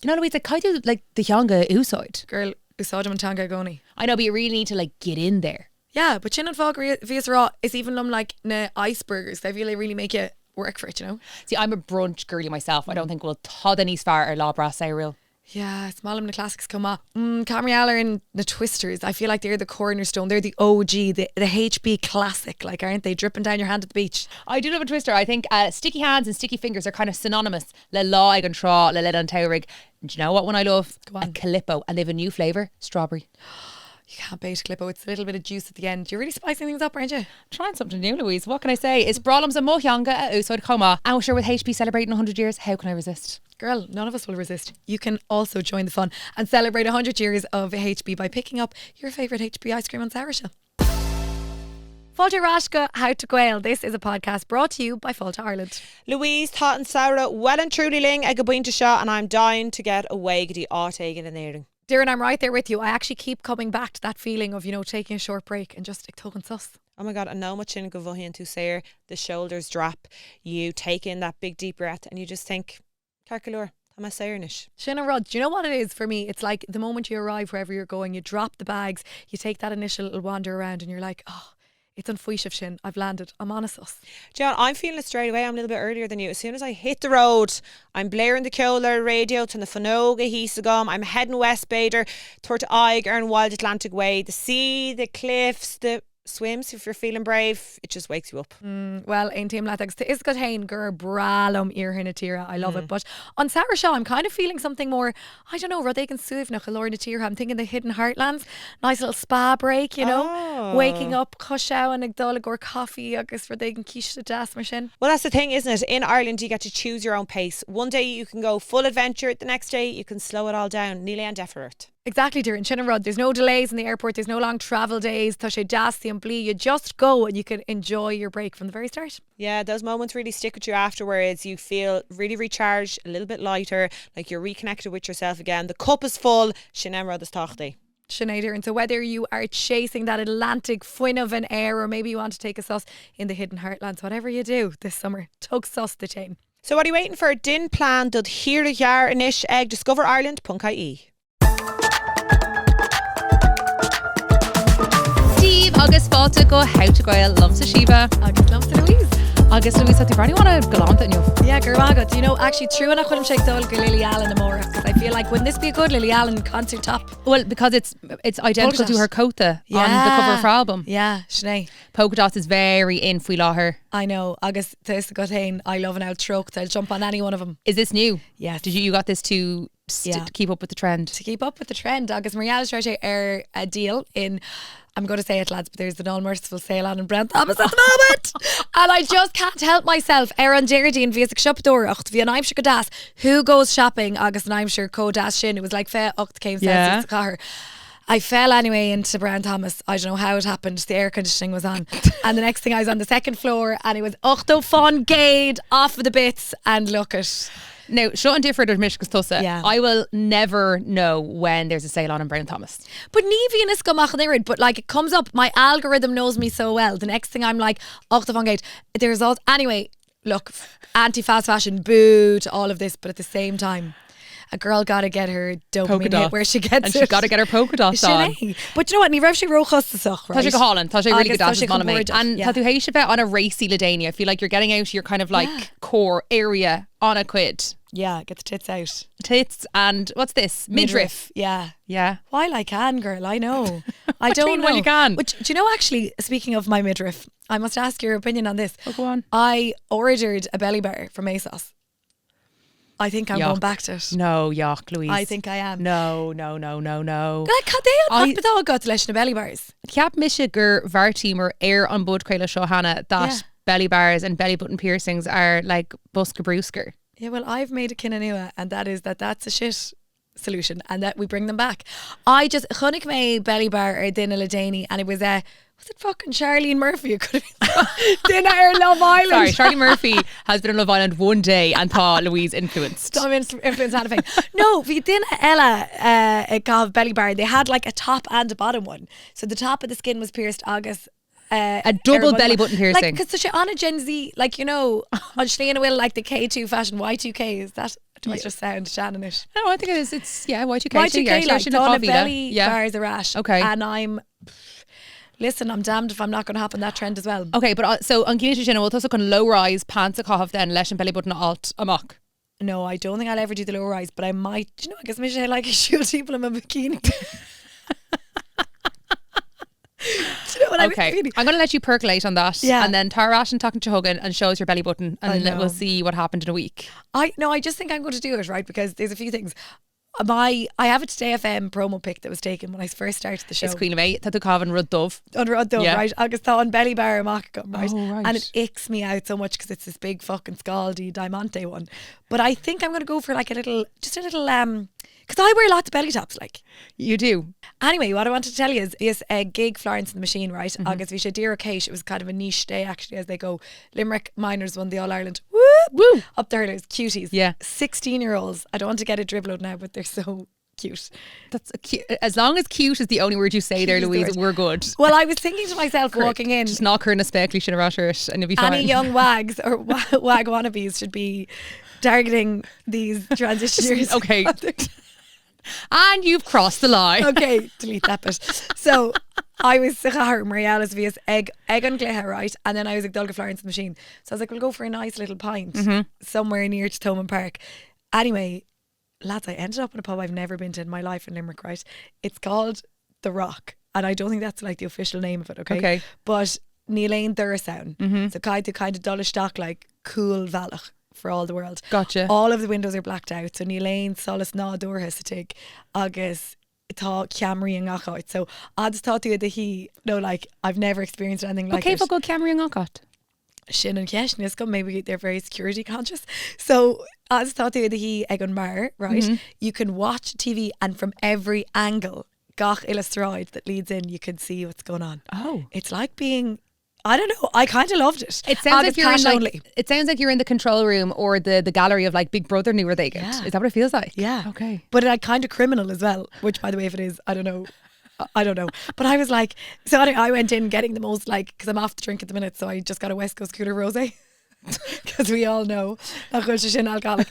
No, Louise, like, caithfidh tú like, do theanga a úsáid. Girl, úsáidim an teanga i gcónaí. I know, but you really need to like get in there. Yeah, but sin an fáth gur bhíos ag rá, is aoibhinn liom like na iceburgers, I feel they really make you work for it, you know? See, I'm a brunch girly myself. I don't think go bhfuil tada níos fearr ar lá breá samhraidh. Yeah, is maith liom na classics chomh maith. Mm, Cameron and na Twisters, I feel like they're the cornerstone, they're the OG, the, the HB classic, like aren't they, dripping down your hand at the beach. I do love a twister. I think uh, sticky hands and sticky fingers are kind of synonymous le lá ag an trá le linn an tsamhraidh. Do you know what one I love? Go on. A Calippo and they've a new flavour, strawberry. You can't beat Calippo, it's a little bit of juice at the end. You're really spicing things up, aren't you? Trying something new, Louise. What can I say? Is breá liomsa mo theanga a úsáid chomh maith. And sure with HP celebrating 100 years, how can I resist? Girl, none of us will resist. You can also join the fun and celebrate 100 years of HB by picking up your favourite HB ice cream on Saoirse. Fáilte ar ais go How to Gael. This is a podcast brought to you by Fáilte Ireland. Louise, Tá an samhradh well and truly linn ag an bpointe seo and I'm dying to get away go dtí áit éigin in Éirinn. Doireann, I'm right there with you. I actually keep coming back to that feeling of, you know, taking a short break and just ag tógaint sos. Oh my God, an nóiméad sin go mhothaíonn tú saor, the shoulders drop, you take in that big deep breath and you just think, ceart go leor, tá mé saor anois. Sin an rud. Do you know what it is for me? It's like the moment you arrive wherever you're going, you drop the bags, you take that initial little wander around and you're like, oh, it's an faoiseamh sin, I've landed, I'm on a sos. John, I'm feeling it straight away. I'm a little bit earlier than you. As soon as I hit the road, I'm blaring the ceol ar an raidió, tá na fuinneoga thíos agam, I'm heading west b'fhéidir, tabhairt aghaidh ar an Wild Atlantic Way, the sea, the cliffs, the swims if you're feeling brave, it just wakes you up. Bhuel, aontaím leat agus tá fhios agat féin gur breá liom iarthar na tíre, I love it, but an samhradh seo I'm kind of feeling something more, I don't know, rud éigin suaimhneach i lár na tíre, I'm thinking the hidden heartlands, nice little spa break, you know, Oh. waking up cois abhann ag dul i gcomhair coffee agus rud éigin císte deas mar sin. Well that's the thing isn't it, in Ireland you get to choose your own pace, one day you can go full adventure, the next day you can slow it all down, níl aon deifir ort. Exactly Doireann, sin an rud, there's no delays in the airport, there's no long travel days, tá sé deas simplí, you just go and you can enjoy your break from the very start. Yeah, those moments really stick with you afterwards, you feel really recharged, a little bit lighter, like you're reconnected with yourself again, the cup is full, sin an rud is tábhachtaí. Sin é Doireann, so whether you are chasing that Atlantic fuinneamh and air or maybe you want to take a sos in the hidden heartlands, whatever you do this summer, tóg sos duit féin. So what are you waiting for? Déan plean do shaoire ghearr anois ag discoverireland.ie. Dia daoibh agus fáilte go How to Gael liomsa Síomha. Agus liomsa Louise. Agus Louise tá tú breathnú an-ghalánta inniu. Yeah, go raibh maith agat. Do you know, actually trua nach bhfuilimse ag dul go Lily Allen amárach because I feel like wouldn't this be a good Lily Allen concert top? Well, because it's it's identical Polka to her dot. cóta on the cover of her album. Yeah, sin é. Polka dots is very in faoi láthair. I know, agus tá fhios agat féin, I love an old treocht, I'll jump on any one of them. Is this new? Yes. Did you, you got this to st Yeah. keep up with the trend? To keep up with the trend, agus mar gheall raibh sé ar a díol in I'm going to say it lads, but there's an all merciful sale on in Brown Thomas at the moment and I just can't help myself ar an Déardaoin bhíos ag siopadóireacht bhí an aimsir go deas who goes shopping agus an aimsir chomh deas sin it was like 28 céim Yeah. Celsius sa chathair. I fell anyway into Brown Thomas. I don't know how it happened. The air conditioning was on. And the next thing I was on the second floor and it was 80 faoin gcéad off of the bits and look at. Now, seo an difear idir mise agus tusa. Yeah. I will never know when there's a sale on in Brown Thomas. But ní bhíonn fhios agam ach an oiread, but like it comes up, my algorithm knows me so well. The next thing I'm like, 80 faoin gcéad. There's all, anyway, look, anti-fast fashion, boo to all of this, but at the same time, a girl gotta get her Polka dopamine hit dots. where she gets And it. she's gotta get her polka dots Sin on. é. But you know what, ní raibh sé róchostasach, Tá right? sé go hálainn, tá sé really Agus go tá deas sé is maith liom é. compordach, And yeah. tá tú théis a bheith an-racy le déanaí. I feel like you're getting out of your kind of like Yeah. core area an-chuid. Yeah, get the tits out. Tits and what's this? Midriff. Yeah. Yeah. While I can, girl, I know. I What do you don't mean know. while you can? Which, do you know, actually, speaking of my midriff, I must ask your opinion on this. Oh, go on. I ordered a belly bar from ASOS. I think I'm Yuck. going back to it. No, yuck, Louise. I think I am. No, no, no, no, no. Like, cad é an I- fhadhb atá agat leis na belly bars? Cheap mise gur bheartaíomar ar an bpodchraoladh seo cheana that Yeah. belly bars and belly button piercings are like bosca bruscair. Yeah, well, I've made a cinneadh nua, and that is that that's a shit solution and that we bring them back. I just chonaic mé belly bar ar duine le déanaí and it was a was it fucking Charlene Murphy? It could have been duine ar Love Island. Sorry, Charlene Murphy has been on Love Island one day and tá Louise influenced. Tá influence cheana féin. No, bhí duine eile uh, ag caitheamh belly bar. They had like a top and a bottom one. So the top of the skin was pierced agus uh, A double ar belly button piercing. Like, cause tá sé an-Gen Z, like, you know, an slí ina bhfuil like the K2 fashion, Y2K, is that? Do I just sound sean anois? No, I think it is. It's yeah, Y2K. Y2K, yeah, like, sin tá na 2000, belly yeah. bars ar ais. Okay. And I'm, listen, I'm damned if I'm not going to hop on that trend as well. Okay, but so an ciallaíonn sé sin an bhfuil tusa chun low rise pants a chaitheamh then leis an belly button a fháilt amach? No, I don't think I'll ever do the low rise, but I might, do you know, I guess mise like siúl timpeall in my bikini. Do you know what I Okay, mean? I'm going to let you percolate on that, Yeah. and then tar ais an tseachtain seo chugainn and show us your belly button, I and we'll know. see what happened in a week. I no, I just think I'm going to do it right because there's a few things. My I have a Today FM promo pic that was taken when I first started the show. Is cuimhin liom é, tá tú ag caitheamh an rud dubh. An rud dubh, Yeah. right? Agus tá an belly bar amach agam, right? Oh, right. And it icks me out so much because it's this big fucking scaldy diamante one. But I think I'm going to go for like a little, just a little, because I wear lots of belly tops, like. You do. Anyway, what I wanted to tell you is this gig Florence and the Machine, right? Mm-hmm. Agus bhí sé díreach théis, it was kind of a niche day actually as they go. Limerick Minors won the All Ireland. Whoop! Woo! Up the hurlers, cuties. Yeah. 16 year olds. I don't want to get a dribble now, but they're so cute. That's a cute. As long as cute is the only word you say there, Cute is the Louise, word. we're good. Well, I was thinking to myself walking in, Just knock her in a speckly shin and you'll be fine. any young wags or wag wannabes should be targeting these transitioners. Okay. And you've crossed the line. okay, delete that bit. So I was sa chathair mar gheall is bhíos ag ag an gcluiche, right? And then I was ag dul go Florence and the Machine. So I was like, we'll go for a nice little pint somewhere near to Thomond Park. Anyway, lads, I ended up in a pub I've never been to in my life in Limerick, right? It's called The Rock. And I don't think that's like the official name of it, okay? Okay. But níl aon doras ann. So caithfidh tú kind of dul isteach like cool bhealach for all the world. Gotcha. All of the windows are blacked out, so níl aon solas nádúrtha sa tigh agus tá ceamaraí i ngach áit. So agus tá tú i do shuí, no, like I've never experienced anything like Okay, it. but go ceamaraí i ngach áit. Sin an cheist, níl a fhios agam, maybe they're very security conscious. So agus tá tú i do shuí ag an mbeár, right? You can watch TV and from every angle, gach uile sráid that leads in, you can see what's going on. Oh. It's like being, I don't know, I kind of loved it. It sounds Agus like you're in cash like, only. it sounds like you're in the control room or the the gallery of like Big Brother New they get. Yeah. Is that what it feels like? Yeah. Okay. But like kind of criminal as well, which by the way, if it is, I don't know. I don't know. But I was like, so anyway, I went in getting the most like, because I'm off the drink at the minute, so I just got a West Coast Cooler Rosé. Because we all know nach bhfuil sé sin alcoholic.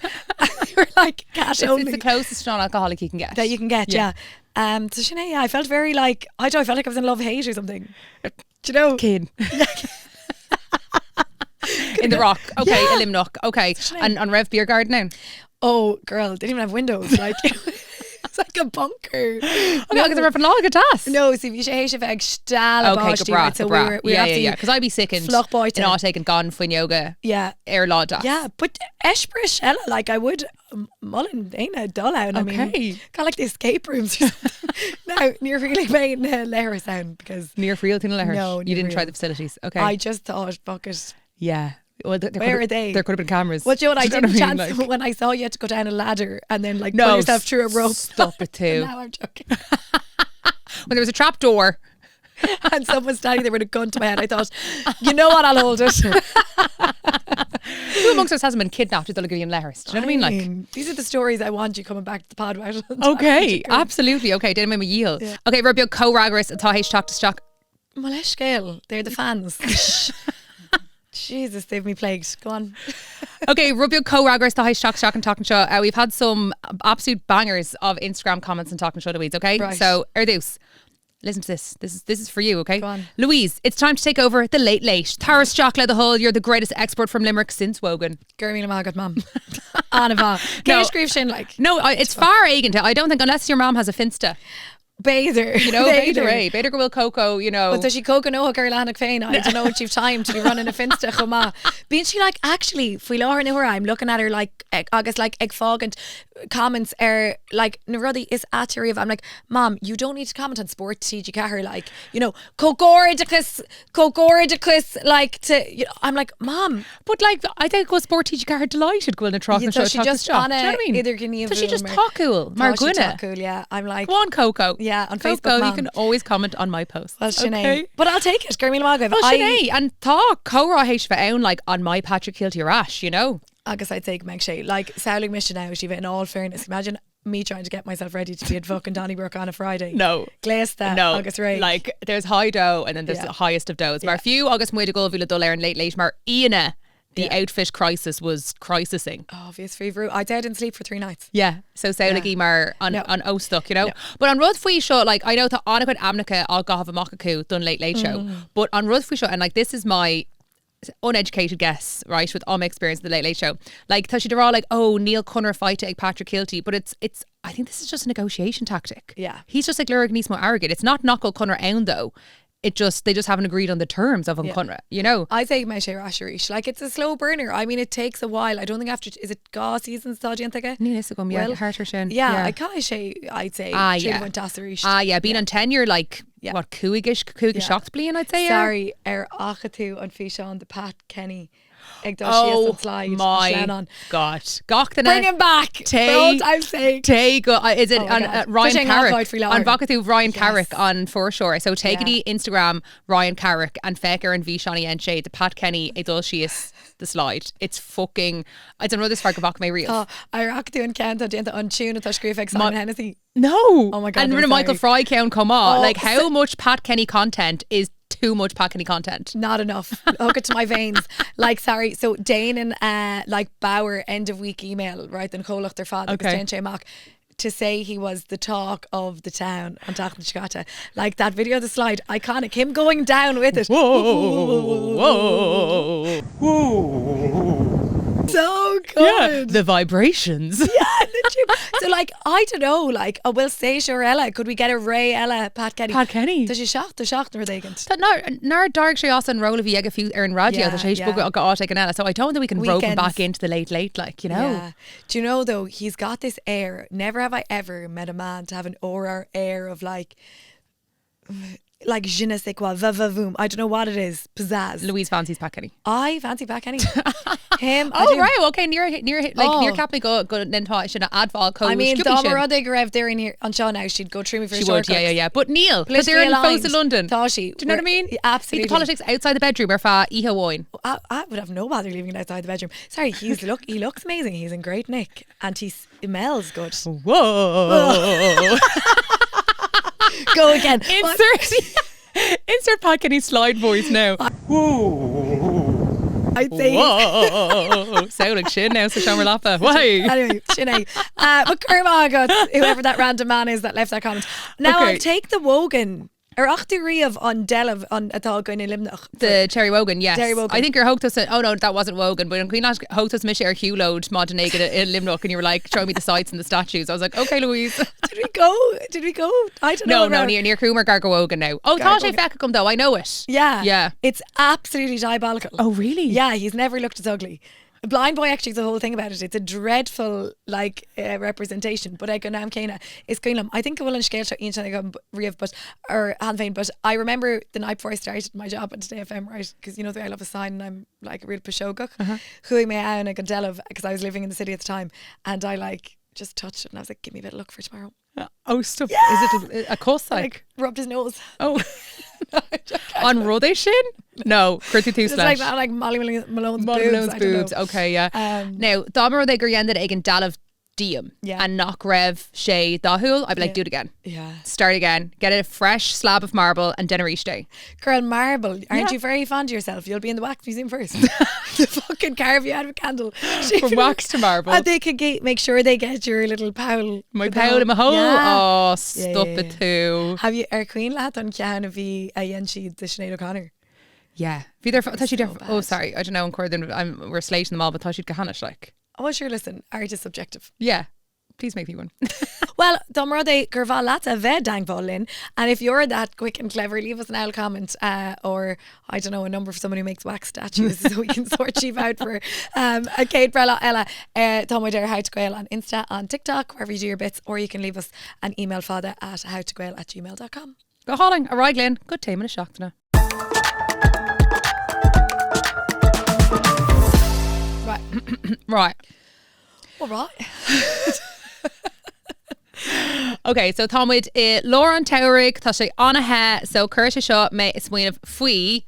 We were like cash It's, only it's the closest non-alcoholic you can get. that you can get, yeah. So Sinead, yeah, I felt very like, I don't know, I felt like I was in Love Hate or something. Do you know? Kid. In the Rock. Okay, Yeah. yeah. Limnock. Okay. Sinead. And on Rev Beer Garden now. Oh, girl, they didn't even have windows. Like, it's like a bunker. Okay, no, Rev an tas. No, see, bhí sé héis a bheith ag steall Okay, báistí, go bra, right, so go bra. we were, we were yeah, yeah, absolutely yeah. Because I'd be sick and fluch báite. in áit and gone fuinneoga Yeah. ar lá deas. Yeah, but eispéireas eile, like I would mholfainn éinne dul ann. I mean, Okay. kind of like the escape rooms or something. Now, níor thriail mé na leithris ann because Near Friel Tuna Leithris. No, You níor didn't try thriail. the facilities. Okay. I just thought, fuck it. yeah. Well, there, there Where could, are they? There could have been cameras. Well, do you know what? I Do you know didn't what I mean? chance Like- when I saw you had to go down a ladder and then like No, pull yourself through a rope. Stop it too. Now I'm joking. When there was a trap door. And someone standing there with a gun to my head, I thought, you know what? I'll hold it. Who amongst us hasn't been kidnapped with Olivia Leithris? Do you know what I mean? Like, these are the stories I want you coming back to the pod with. okay, absolutely. Okay, déanfaidh mé mo dhícheall. Okay, rud beag comhfhreagrais atá théis teacht isteach. Mo leithscéal, they're the fans. Jesus, they've me plagued. Go on. Okay, rud beag comhfhreagrais atá théis teacht isteach an tseachtain seo. We've had some absolute bangers of Instagram comments and talking show Louise, okay? Right. So, ar dtús. Listen to this. This is for you, okay? Go on. Louise, it's time to take over the Late Late. Tar isteach le do thoil, you're the greatest export from Limerick since Wogan. Go raibh míle maith agat, mam. An-mhaith. No. Cé a scríobh sin like? No, it's far éigin. I don't think unless your mom has a Finsta. B'fhéidir. You know, b'fhéidir é. B'fhéidir go bhfuil Coco, you know. But does she Coco know her leathanach féin? I don't know if you've time to be running a Finsta chomh maith. Bíonn sí like, actually, faoi láthair na huaire, I'm looking at her like, agus like ag fágaint comments ar like na rudaí is aite riamh. I'm like, Mom, you don't need to comment on Sport TG Ceathair, like, you know, comhghairdeachas, comhghairdeachas, like to, you know, I'm like, Mom. But like, I think go Sport TG Ceathair delighted go in the troth Yeah, and show tá sí just Do you know what I mean? idirghníomhú Tá sí just mar- tacúil, mar Tá sí dhuine. tacúil, yeah. I'm like, Go on, Coco. Yeah, on Coco, Facebook, you Mom. can always comment on my posts. Well, Sinead. Okay. But I'll take it. Go raibh míle maith agat. Well, I- Sinead, and tá comhrá théis bheith ann, like, on my Patrick Kielty rash, you know? Agus I'd say go mbeidh sé. Like, samhlaigh mise now, Siva, in all fairness, imagine me trying to get myself ready to be at fucking Donnybrook on a Friday. No. Gléasta No, agus réidh. Like, there's high dough and then there's Yeah. the highest of doughs. Mar fiú agus muid ag ullmhú le dul ar an Late Late mar aíonna. the outfit crisis was crisising. Oh, bhíos faoi bhrú. I didn't sleep for 3 nights. Yeah, so samhlaigí mar an, No. an óstach, you know? But an rud faoi seo, like, I know tá an-chuid ainmneacha á gcaitheamh amach acu don Late Late Show, but an rud faoi seo, and like this is my uneducated guess, right, with all my experience of the Late Late Show, like tá siad ag rá like, oh, níl conradh faighte ag Patrick Kielty, but it's, it's, I think this is just a negotiation tactic. Yeah. He's just like lorg níos mó airgid. It's not nach bhfuil conradh ann though. It just, they just haven't agreed on the terms of an conradh, you know? I'd say mbeidh sé ar ais arís. Like it's a slow burner. I mean it takes a while. I don't think after, is it 2 seasons atá déanta aige? Níl fhios agam, yeah, Well, thart ar sin. Yeah, Yeah. I caithfidh sé, I'd say, Ah, triail yeah. a bhaint as arís. Ah, yeah, bíonn an tenure like, Yeah. what, cúigish, cúig Yeah. seacht bliain, I'd say, yeah? Sorry, ar fhaca tú an físeán de Pat Kenny ag dul síos Oh an slide an my sleamhnán. God. Gach duine. Bring him back! Té- For old time's sake. Té go, is it Oh my an, God. Ryan Tá sé Carrick? an-áit faoi láthair. An bhfaca tú Ryan Yes. Carrick an foreshore. So take Yeah. yeah. Instagram Ryan Carrick and féach ar an bhfíseán a dhein sé de Pat Kenny ag dul síos the slide. It's fucking, it's an rud is fearr go bhfaca mé riamh. Tá, ar fhaca tú an ceann atá déanta an tune atá scríofa ag Simon Hennessy. No. Oh my God, And no, rinne Michael sorry. Fry ceann chomh maith. Oh, Like how so- much Pat Kenny content is too much Pat Kenny content? Not enough. Hook it to my veins. Like, sorry. So Dane and like Bauer end of week email, right? Den chomhlacht ar fad agus Okay. déan sé amach to say he was the talk of the town an tseachtain seo caite. Like that video of the slide, iconic. Him going down with it. Whoa, whoa. So Yeah, good. the vibrations. Yeah, literally. So like, I don't know, like, oh, we'll say sure Ella. Could we get a Ray Ella, Pat Kenny? Pat Kenny. Tá sé seach, tá seach nuair éigin. Tá nár nár d'éirigh sé as an ról a bhí aige fiú ar an raidió, Yeah, tá sé yeah. bogadh go áit éigin eile. So I don't think we can rope him Weekends. back into the late late, like, you know. Yeah. Do you know though, he's got this air. Never have I ever met a man to have an aura air of like like je ne sais quoi, va va voom. I don't know what it is. Pizzazz. Louise fancies Pat Kenny. I fancy Pat Kenny. Him. I Oh do. right, okay, near near like Oh. near cap me go go then sin admháil I mean, sciobthaí dá sin. rud é go raibh Doireann here anseo now, she'd go through me for She would, yeah, yeah, yeah. But Neil, because they're in Politically Fós aligned. London. Tá sí. Do you know what I mean? Yeah, absolutely. Leave the politics outside the bedroom ar feadh oíche amháin. I, I would have no bother leaving it outside the bedroom. Sorry, he's look he looks amazing. He's in great nick and he smells good. Whoa. Go again. What? Insert insert Pat Kenny slide voice now. I'd say Whoa. Sound like sin now, sa seomra leapa. Why? Anyway, sin é. But go raibh maith agat, whoever that random man is that left that comment. Now Okay. I'll take the Wogan. Ar fhaca tú riamh an dealbh an atá againn i Luimneach. The Terry Wogan, yes. Terry Wogan. I think your thóg tusa, oh no, that wasn't Wogan, but an cuimhin leat thóg tusa mise ar shiúlóid maidin éigin i Luimneach and you were like, show me the sites and the statues. I was like, okay, Louise. Did we go? Did we go? I don't know. No, no, where- níor níor chuamar gar go Wogan now. Oh, tá sé Wogan. feicthe agam though, I know it. Yeah. Yeah. It's absolutely diabolical. Oh, really? Yeah, he's never looked as ugly. Blind Boy actually is the whole thing about it. It's a dreadful like uh, representation. But ag an am céanna is cuimhin liom. I think go bhfuil an scéal seo inste agam riamh, but or an féin, but I remember the night before I started my job at Today FM, right? Because you know the way I love a sign and I'm like a real piseogach. Uh-huh. Chuaigh mé ann ag an dealbh because I was living in the city at the time, and I like just touched it and I was like, give me a bit of luck for tomorrow. Oh, stop. Is it a, a cos like? Like rubbed his nose. Oh. An rud é sin? No, chuir tú tús Just like leis. that, like Molly Malone's Molly boobs. Malone's I don't know. boobs. Okay, yeah. Um, now, dá mba rud é gur dhein duine éigin dealbh díom Yeah. and nach raibh sé dathúil, I'd be like, Yeah. do it again. Yeah. Start again. Get a fresh slab of marble and dinner each day. Girl, marble. Aren't Yeah. you very fond of yourself? You'll be in the wax museum first. the fucking carve you out of a candle. She From can- wax to marble. And they could get, make sure they get your little powl. My for the powl in my hole. Yeah. Oh, Yeah, stop yeah, it yeah. too. Have you ar cuimhin leat an ceann a bhí a dhein siad de Sinéad O'Connor? Yeah. Bhí there, tá siad so ar- oh, bad. sorry. I don't know. I'm, we're slating them all, but tá siad go hainnis, like. Oh, sure, listen, art is subjective. Yeah. Please make me one. Well, dá mba rud é gur mhaith leat a bheith i dteagmháil linn, and if you're that quick and clever, leave us an owl comment uh, or, I don't know, a number for someone who makes wax statues so we can sort you out for um, a céad breithlá eile. Uh, tá muid ar How to Gael on Insta, on TikTok, wherever you do your bits, or you can leave us an email fada at howtogael at gmail.com. Go hálainn, ar aghaidh linn, go téama na seachtaine. Right. Right. All right. Ok, so tá muid i lár an tsamhraidh, tá sé an-the, so chuir sé seo mé ag smaoineamh faoi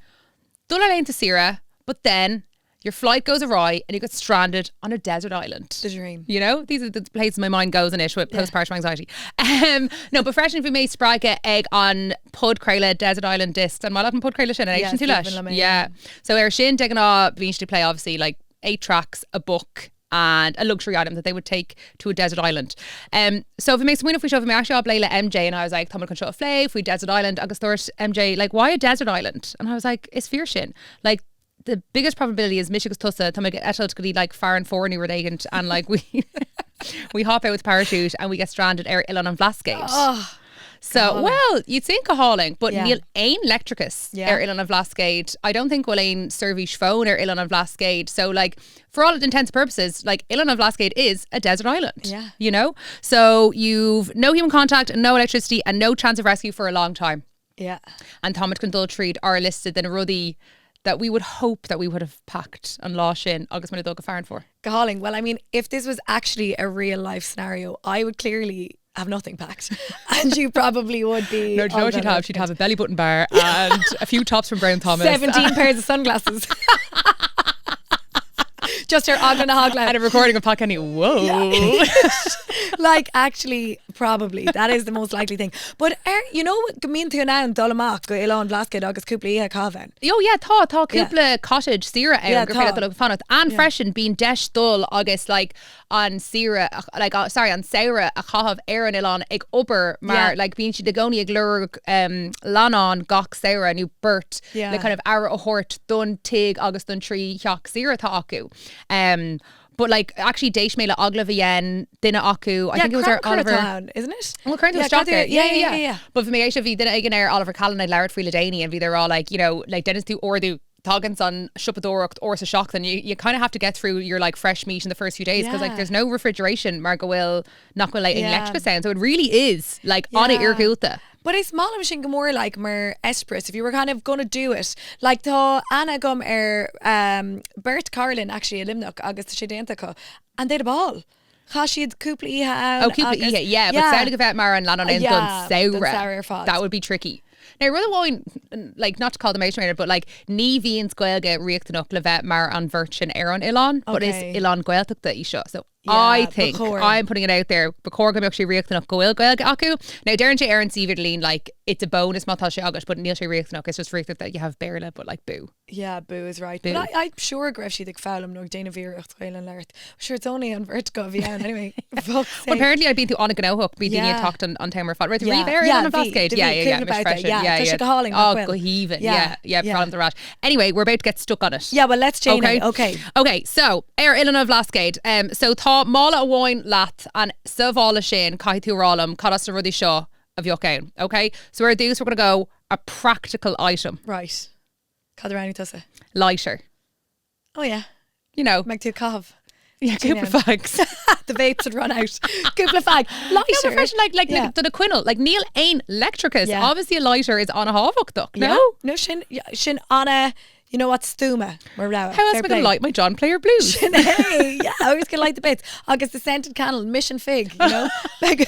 dul ar laethanta saoire, but then Your flight goes awry and you get stranded on a desert island. The dream. You know, these are the places my mind goes anois with postpartum anxiety. Um, no, but freisin bhí mé spreagtha ag an podchraoladh Desert Island Discs. An maith leat an podchraoladh sin? An Yeah, éisteann tú leis? Stephen LeMay. Yeah. So ar sin de ghnáth bíonn siad ag plé obviously like eight tracks, a book and a luxury item that they would take to a desert island. Um, so bhí mé ag smaoineamh faoi seo, bhí mé actually á bplé le MJ and I was like, tá muid chun seo a phlé faoi desert island agus dúirt MJ like, why a desert island? And I was like, is fíor sin. Like, the biggest probability is mise agus tusa tá muid ag eitilt go dtí like Fearann Fóir nó rud éigint and like we we hop out with parachute and we get stranded ar Oileán an Bhlascaoid. Oh, So, well, you'd think go hálainn, but Yeah. níl aon leictreachas Yeah. ar Oileán an Bhlascaoid. I don't think go bhfuil aon seirbhís fóin ar Oileán an Bhlascaoid. So, like, for all intents and purposes, like, Oileán an Bhlascaoid is a desert island. Yeah. You know? So, you've no human contact and no electricity and no chance of rescue for a long time. Yeah. And táimid chun dul tríd ár liosta de na rudaí that we would hope that we would have packed an lá sin agus muid ag dul go Fearann Fóir. Go hálainn. Well, I mean, if this was actually a real life scenario, I would clearly have nothing packed. And you probably would be. No, do you know all what she'd done have? She'd have a belly button bar and a few tops from Brown Thomas. 17 pairs of sunglasses. Just her og and a hog And a recording of Pat Kenny. Whoa. Like, actually, probably. That is the most likely thing. But, er, you know, go mbíonn tú in ann dul amach go Oileán an Bhlascaoid agus cúpla oíche a chaitheamh ann. Oh yeah, tá, tá cúpla cottage saoire ann Yeah, gur féidir tá. dul ag fanacht. And freisin bíonn deis dul agus like an saoire, like, uh, sorry, an samhradh a chaitheamh ar an oileán ag obair mar Yeah. like bíonn siad i gcónaí ag lorg um, leannán gach samhradh nó beirt Yeah. le kind of aire a thabhairt don tigh agus don trí theach saoire atá acu. Um, but like actually d'éist mé le agallamh a dhein duine acu, I Yeah, think it was ar Crannchur Oliver atá ann, isn't it? Well, currently yeah, yeah, Cathair- yeah, yeah, yeah, But bhí mé ag éisteacht, bhí duine éigin ar Oliver Callan ag labhairt faoi le déanaí and bhí they're all like, you know, like déanann tú ordú tagann an siopadóireacht uair sa seachtain. You, you kind of have to get through your like fresh meat in the first few days because like Yeah. there's no refrigeration mar go bhfuil nach bhfuil like Yeah. leictreachas ann. So it really is like on Yeah. a iargúlta. But is maith liom sin go mór like mar eispéireas if you were kind of gonna do it. Like tá aithne agam ar um, beirt cara linn actually i Luimneach agus tá sé déanta acu and they had a ball. Chaith siad cúpla oíche ann. Oh, cúpla agus- oíche, yeah, but samhlaigh a bheith mar an leannán ann don Yeah, don samhradh. samhradh ar fad. That would be tricky. Now, rud amháin, like, not to call them out or anything, but like, ní bhíonn Gaeilge riachtanach le bheith mar an bheirt sin ar an oileán, but is Okay. oileán Gaeltachta í seo. So Yeah, I ba think chóir. I'm putting it out there, ba chóir go mbeadh sé riachtanach go bhfuil Gaeilge acu. Now, deireann sé ar an suíomh idirlín, like, it's a bonus má tá sé agat, but níl sé riachtanach, it's just riachtanach that you have Béarla, but like, boo. Yeah, boo is right. Boo. But I, I'm sure go raibh siad ag foghlaim nó ag déanamh iarracht Gaeilge a labhairt. Sure, it's only an bheirt acu a bhí ann anyway. Fuck's Well, sake. apparently I'd been through an-ghnóthach, bhí daoine Yeah. ag teacht an an t-am ar fad. Right, Yeah. riamh ar Yeah, an bhí, Bhlascaoid. do Yeah, bhí, yeah, yeah. cúpla Miss babhta, Freisin. yeah, Yeah, tá yeah. sé go hálainn, Oh, nach bhfuil? go haoibhinn. Yeah, Yeah, yeah, yeah. problem the rat. Anyway, we're about to get stuck on it. Yeah, well, let's Jane Okay. it. Okay. Okay, so ar Oileán an Bhlascaoid. Um, so tá mála amháin leat and sa mhála sin caithfidh tú a rá liom cad as na rudaí seo a bheadh ann. Okay? So ar dtús we're going to go a practical item. Right. Cad a roghnaigh tusa? Lighter. Oh yeah. You know. Mbeidh tú ag caitheamh. Yeah, cúpla fags. The vapes would run out. Cúpla fag. Lighter. No, but freisin, like, like, Yeah. do na coinneal. Like, níl aon leictreachas. Yeah. Obviously a lighter is an-thábhachtach, no? Yeah. No, sin, yeah, sin ana, you know what, stuama, mar rogha. How else Fair am I going play. to light my John Player Blues? Sin é, yeah, I was gonna light the bits. Agus the scented candle, Mission Fig, you know? Beidh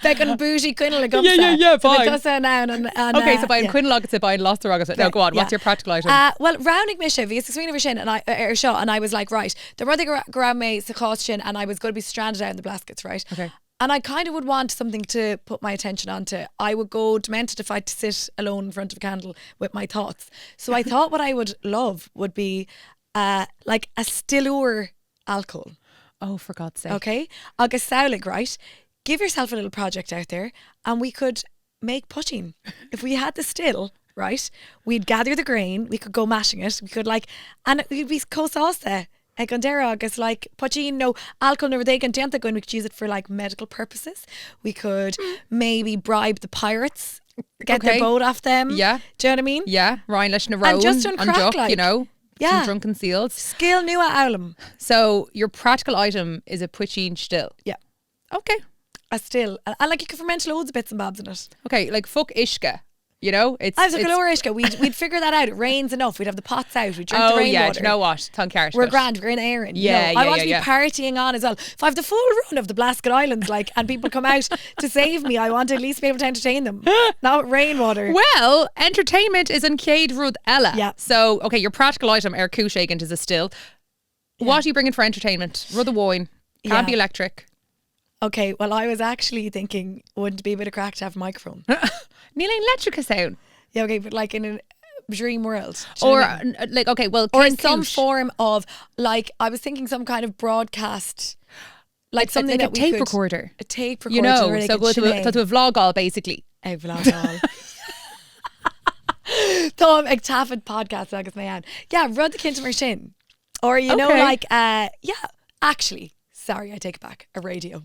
beidh an bougie coinneal agamsa. Yeah, yeah, yeah, So beidh fine. tusa in ann an, an, Okay, uh, so beidh an yeah. coinneal agatsa, beidh an lasair agatsa. No, go on, what's Yeah. your practical item? Uh, well, roghnaigh mise, bhíos ag smaoineamh ar sin and I, ar seo and I was like, right, the rud go go raibh mé sa chás sin and I was going to be stranded out in the Blaskets, right? Okay. And I kind of would want something to put my attention onto. I would go demented if I had to sit alone in front of a candle with my thoughts. So I thought what I would love would be uh, like a still úr alcohol. oh, for God's sake. Okay? Agus samhlaigh, right? Give yourself a little project out there and we could make poitín. If we had the still, right, we'd gather the grain, we could go mashing it, we could like, and we'd be chomh sásta ag an deireadh agus like poitín nó alcohol nó rud éigin déanta againn, we could use it for like medical purposes. We could maybe bribe the pirates, get Okay. their boat off them. Yeah. Do you know what I mean? Yeah, Ryan leis na róin, And just on an crack, deoch, you like. know. Yeah. Some drunken seals. Scil nua a fhoghlaim. So your practical item is a poitín still. Yeah. Okay. A still. And, and like you could ferment loads of bits and bobs in it. Okay, like fuck uisce. You know, it's Agus go leor uisce, we'd, we'd figure that out. It rains enough. We'd have the pots out. We'd drink oh, the rainwater. yeah, do you know what? Tá an ceart We're agat. grand. We're in Éirinn. you Yeah, know. I yeah, want yeah, to be yeah. partying on as well. If I have the full run of the Blasket Islands, like, and people come out to save me, I want to at least be able to entertain them. Not with rainwater. Well, entertainment is an chéad rud eile. Yeah. So, okay, your practical item ar chúis éigin is a still. What are you bringing for entertainment? Rud amháin. Can't Yeah. be electric. Okay, well, I was actually thinking, wouldn't it be a bit of craic to have a microphone? Níl aon leictreachas ann. Yeah, okay, but like in a dream world. Do you know Or what I mean? like okay, well, or cén some chúis? form of like I was thinking some kind of broadcast, like something like that a we tape could- recorder. a tape recorder. You know, or like so a go to a, Sinead. tá tú ag vlogáil basically. Ag vlogáil. Táim ag taifead podcast agus mé ann. Yeah, rud eicínt mar sin. Or you know, Okay. like uh, yeah, actually, sorry, I take it back. A radio.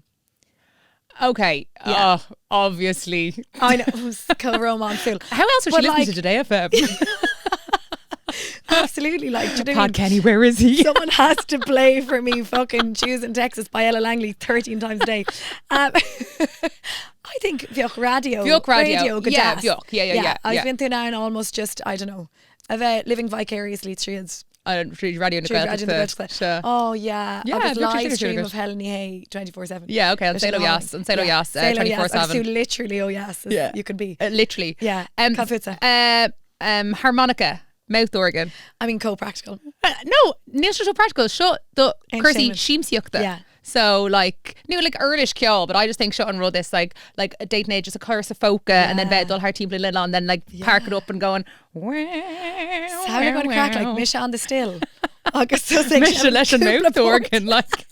Okay. Yeah. Oh, obviously. I know, chomh rómánsúil. How else would But she listen like- to Today FM? Absolutely, like, do you know what I mean? Pod Kenny, where is he? Someone has to play for me fucking Jews in Texas by Ella Langley 13 times a day. Um, I think bheadh raidió. Bheadh raidió. go Yeah, deas. bheadh. Yeah, yeah, yeah, I've yeah. been through now and almost just, I don't know, a bheith living vicariously through I don't through raidió na through Raidió na Gaeltachta. Gaeltachta. Sure. Oh yeah, Yeah, agus bheadh sé live sin stream good. of Helen Ní Shé 24/7. Yeah, okay, an Leis an saol ó álainn. dheas, an saol ó Yeah, dheas, saol ó dheas, agus 24/7. tú literally ó dheas as Yeah. you could be. Literally. Yeah. Cá fútsa? Harmonica, mouth organ. I mean, co-practical. No, níl sé so practical. Seo do cúrsaí Entertainment. siamsaíochta. Yeah. So like no like uirlis ceoil, but I just think seo an rud is like like a date and just a chur sa phóca and then bheith dul thar timpeall an oileáin and then like park it up and going. How are you going to craic like mise on the still? Agus Mise leis an mouth organ like.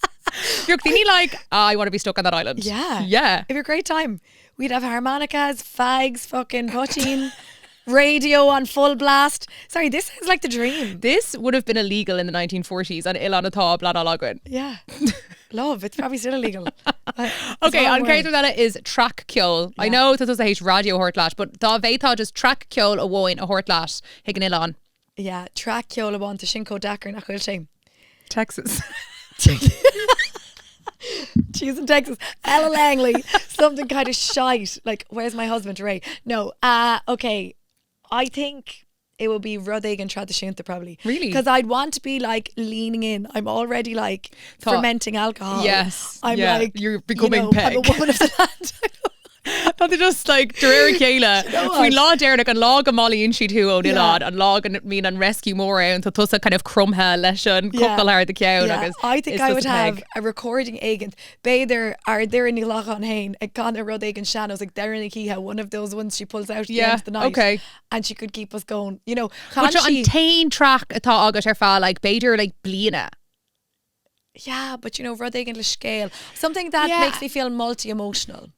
You're daoine like "Ah, I want to be stuck on that island. Yeah. Yeah. It'd be a great time. We'd have harmonicas, fags, fucking poitín, radio on full blast. Sorry, this sounds like the dream. This would have been illegal in the 1940s an oileán atá pleanáilte againn. Yeah. Love, it's probably still illegal. But it's Okay, all an work. chéad rud eile is traic ceoil. I know tá tusa théis raidió a thabhairt leat, but dá bhféadfá just traic ceoil amháin a thabhairt leat chuig an oileán. Yeah, traic ceoil amháin tá sin chomh deacair nach bhfuil sé. Texas. She's in Texas. Ella Langley, something kind of shite. Like, where's my husband, Ray? No, okay. I think it will be rud éigin traidisiúnta probably. Really? Because I'd want to be like leaning in. I'm already like Tá- fermenting alcohol. Yes, I'm yeah, like, you're you becoming know, I'm a Peg. woman of the land. Tá tú just like de réir a chéile know faoin what? lá deireanach an lá go mbailíonn siad thú ón Yeah. oileán an lá go mbíonn an rescue mór ann tá tusa kind of cromtha leis an Yeah. cocal thar do cheann Yeah, agus I think is I tusa would have Peg. a recording éigin. B'fhéidir ar Doireann Ní Ghlacáin féin ag canadh rud éigin sean-nós ag deireadh na hoíche, one of those ones she pulls out at the Yeah, end of the night. okay. And she could keep us going. You know, But chan seo an sí- t-aon traic atá agat ar feadh like b'fhéidir like bliana. Yeah, but you know, rud éigin le scéal. Something that Yeah. makes me feel multi-emotional.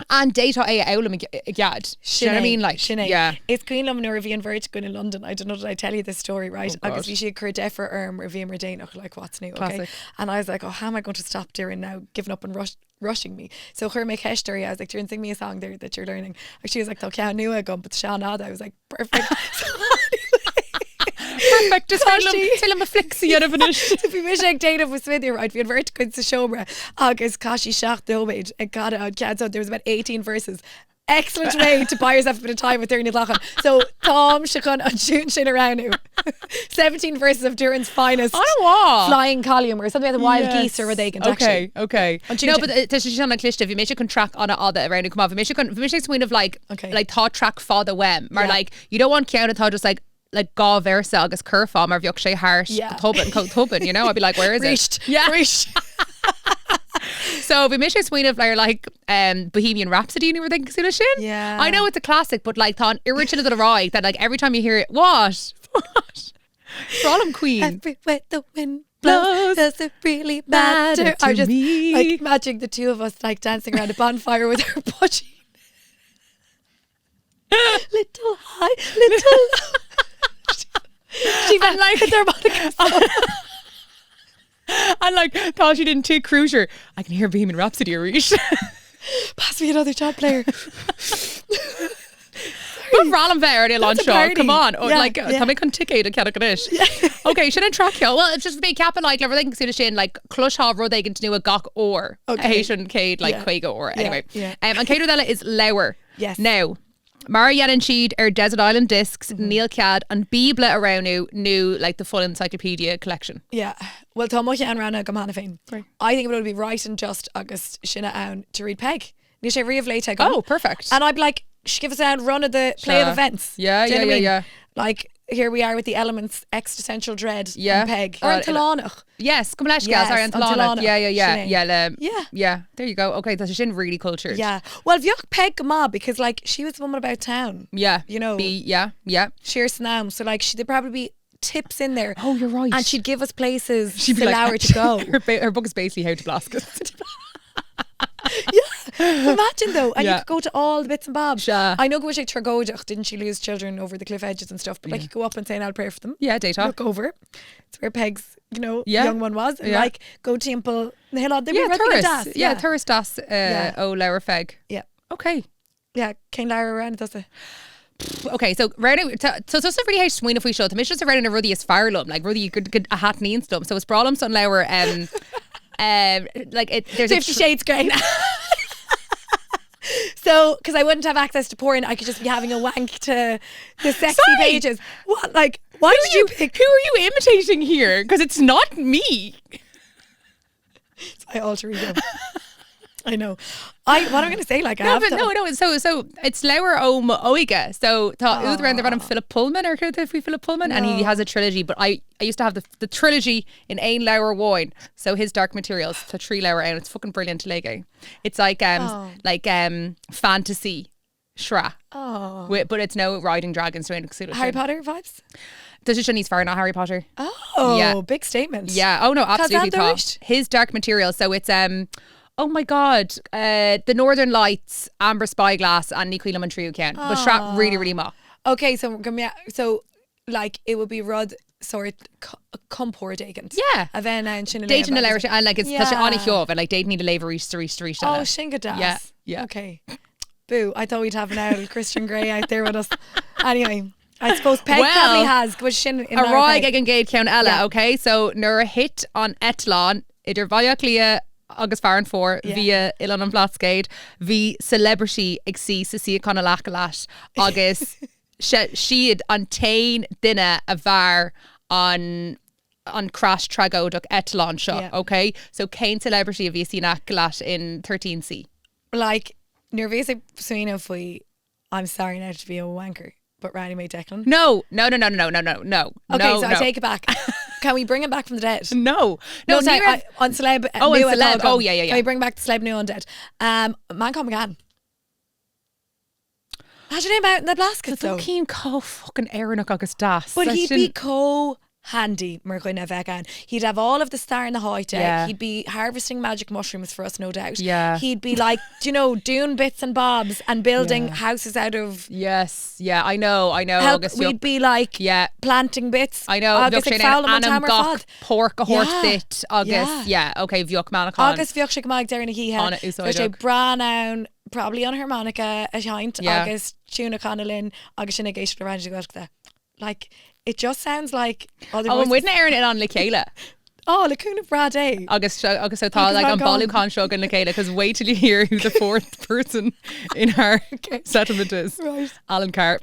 And d'fhéadfá é a fhoghlaim i gcead. Do you know what I mean? Like, Sin é. yeah. Is cuimhin liom nuair a bhí an bheirt againn in London. I don't know did I tell you this story, right? Oh, God. Agus bhí sí ag cur deifir orm ar bhíomar déanach, like what's new, okay? Classic. And I was like, oh, how am I going to stop Doireann now giving up and rushing me? So chuir mé ceist uirthi, I was like, Doireann, sing me a song there that you're learning. And she was like, Tá ceann nua agam, but Sean Ada. I was like, perfect. So Perfect. Just Tá sí- féile ma flixí ar a bhis. So bhí mise ag déanamh mo smideadh, right? Bhí an bheirt againn sa seomra agus chaith sí 7 nóiméad ag canadh an ceann so there was about 18 verses. Excellent way to buy yourself a bit of time with Doireann Ní Ghlacáin. So táimse chun an tune sin a roghnú. 17 verses of Doireann's finest. An-mhaith. Flying Column or something like the Wild Geese or rud éigin, Okay, actually. okay. An tune No, sin. but tá sé sin an-chliste, bhí mise chun traic an-fhada a roghnú chomh maith. Bhí mise chun, bhí mise ag smaoineamh like, Okay. like tá traic fada uaim, mar Yeah. like, you don't want ceann atá just like, like dhá véarsa agus curfá mar bheadh sé thart Yeah. go tobann, chomh tobann, you know? I'd be like, where is it? Reached. Yeah. Reached. So bhí mise ag smaoineamh ar like Bohemian Rhapsody nó rud cosúil leis sin. Yeah. I know it's a classic, but like tá an oiread sin de rá that like every time you hear it, what? What? For all I'm Queen. Everywhere the wind blows, Blows, does it really matter? matter I'm to just me. like imagining the two of us like dancing around a bonfire with our poitín. Little high, little low. She went like their harmonica. And like tá siad in tigh Crozier. I can hear Bohemian Rhapsody arís. Pass me another job player. But random bheith ar an That's a seo. party. Come on. Oh, Yeah, like yeah. tá mé chun ticéad a cheannach anois. Okay, sin an traic ceoil. Well, it's just bhí ceapadh like le rud éigin cosúil leis sin like chloisfeá rud éigin nua gach uair. Okay. Théis an chéad like Yeah. 50 uair. Yeah, Anyway. yeah. An chéad rud eile is leabhar. Yes. Now, Mar a dhéanann siad ar Desert Island Discs, níl cead an Bíobla a roghnú nó like the full encyclopedia collection. Yeah. Well tá mo cheann roghnaithe agam cheana féin. I think it would be right and just agus sinne ann to read Peig. Níl sé riamh léite agam. Oh, perfect. And I'd be like, give us a run of the play of events. Yeah, Do you yeah, know what I yeah, mean? yeah. Like, here we are with the elements, existential dread Yeah. and Peig. Or an tOileánach. Yes, gabh mo leithscéal, Yes, sorry, an an tOileánach. tOileánach. Yeah, yeah, yeah, Sin é. yeah, le, Yeah. yeah. There you go. Okay, tá sé sin really cultured. Yeah. Well, bheadh Peig go maith because like she was the woman about town. Yeah. You know. Be, yeah, yeah. Siar san am. So like she, there'd probably be tips in there. Oh, you're right. And she'd give us places She'd be to like, allow her to go. Her, her book is basically how to Blasket. Yeah. Imagine though, and Yeah. you could go to all the bits and bobs. Sure. I know go sé tragóideach, didn't she lose children over the cliff edges and stuff, but like you go up and say an old prayer for them. Yeah, daytime. Look over. It's where Peg's, you know, Yeah. young one was. And Yeah. like go temple na hill There'd Yeah, be rudaí go turas. deas. Yeah, turas das Yeah. ó leabhar Pheig. Yeah. Okay. Yeah, cén leabhar a roghnófá tusa. Okay, so roghnaigh tá tusa really théis smaoineamh faoi seo, tá mise just ag roghnú na rudaí is fearr liom, like rudaí go a thaitníonns liom. So is breá liomsa an leabhar um, um, like it, there's a Fifty Shades Grey. So, because I wouldn't have access to porn, I could just be having a wank to the sexy Sorry. pages. What, like, why Who did are you you, pick? who are you imitating here? Because it's not me. It's my alter ego. I know. I what am I going to say? Like, I No, have but to- no, no. So, so it's leabhar ó m'óige. So tá údar ann darb ainm Philip Pullman ar chuala tú faoi Philip Pullman, and he has a trilogy. But I, I used to have the, the trilogy in aon leabhar amháin. So his Dark Materials, tá trí leabhar ann. It's fucking brilliant léigh é. It's like um, like um, fantasy sraith. Oh. Wi- But it's no riding dragons. So Harry Potter vibes. Tá sé sin níos fearr ná Harry Potter. Oh, Yeah. big statement. Yeah. Oh no, Cad absolutely. that Tá. dúirt? His Dark Materials. So it's um, oh my god, uh, the Northern Lights, Amber Spyglass, and Ní cuimhin liom an tríú ceann. But sraith really, really maith. Okay, so go mea- so like it would be rud sort compord éigin. Yeah. A bheith ann sin a D'fhéadfainn na léamh leabhair sin and like it's tá sé Yeah. an-sheomh and like d'fhéadfainn iad a léamh arís arís arís Oh, eile. sin go deas. Yeah, yeah. Okay. Boo, I thought we'd have an owl Christian Grey out there with us. Anyway, I suppose Peg Well, probably has. Go sin in Ar our aghaidh Peg. ag an gcéad cheann eile, Yeah. okay? So nuair a thit an eitleán idir Bhaile Átha Cliath agus Fearann Fóir Yeah. via Oileán an Bhlascaoid, bhí celebrity ag suí sa suíochán in aice leat agus siad an t-aon duine a mhair an an crash tragóideach eitleán seo, Yeah. okay? So cén celebrity a bhí ag suí in aice leat in 13C? Like, nuair a bhíos ag smaoineamh faoi I'm sorry now to be a wanker, but roghnaigh mé Declan. No, no, no, no, no, no, no, no. Okay, no, so no. I take it back. Can we bring him back from the dead? No, no, No, sorry, ní raibh- I, on celeb. Oh, on nua celeb. atá Oh, agam. yeah, yeah, yeah. Can we bring back the celeb nua on dead? Um, Manchán McCann. Imagine him out in the Blaskets though. Cím chomh fucking Éireannach agus deas. But he'd Sin- be chomh handy mar dhuine a bheadh ann. He'd have all of the star in the háite. Yeah. He'd be harvesting magic mushrooms for us, no doubt. Yeah. He'd be like, do you know, doing bits and bobs and building Yeah. houses out of Yes, yeah, I know, I know. help. Agus We'd be like Yeah. planting bits. I know. Agus Bheadh ag sé in foghlaim an ainm t-am ar gach fad. porc a thabhairt Yeah. duit agus Yeah. yeah, okay, bheadh Manchán. Agus bheadh sé go maith ag deireadh na hoíche. An-úsáideach. Bheadh sé breá in ann probably an harmonica a sheinnt Yeah. agus tune a chanadh linn agus sinn ag éisteacht le Raidió na Gaeltachta. Like, it just sounds like other Oh, an voices. muidne ar an oileán le chéile. Oh, le cúnamh breá Dé. Agus seo, agus so tá Agus like an Manchán. bailiúchán seo againn le chéile, because wait till you hear who the fourth person in our settlement is. Right. Alan Carr.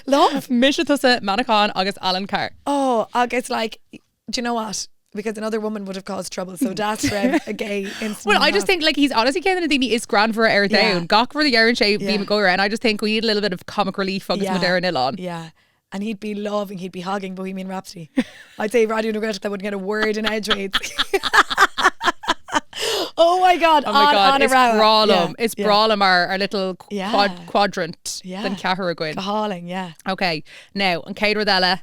Love. Mise tusa Manchán agus Alan Carr. Oh, agus like, do you know what? Because another woman would have caused trouble. So that's a gay instant. Well, I just think like he's honestly ceann de na daoine is greannmhaire ar Yeah. domhan. Gach rud a deireann sé Yeah. bím ag gáire and I just think we need a little bit of comic relief agus muid ar an oileán. Yeah. And he'd be loving, he'd be hogging Bohemian Rhapsody. I'd say Raidió na Gaeltachta wouldn't get a word in edgeways. oh my God. Oh my on, God, on a it's row. breá liom. Yeah, It's yeah. breá liom our, our little Yeah. quad, quadrant Yeah. den ceathrar againn. Hauling, yeah. Okay, now, an chéad rud eile,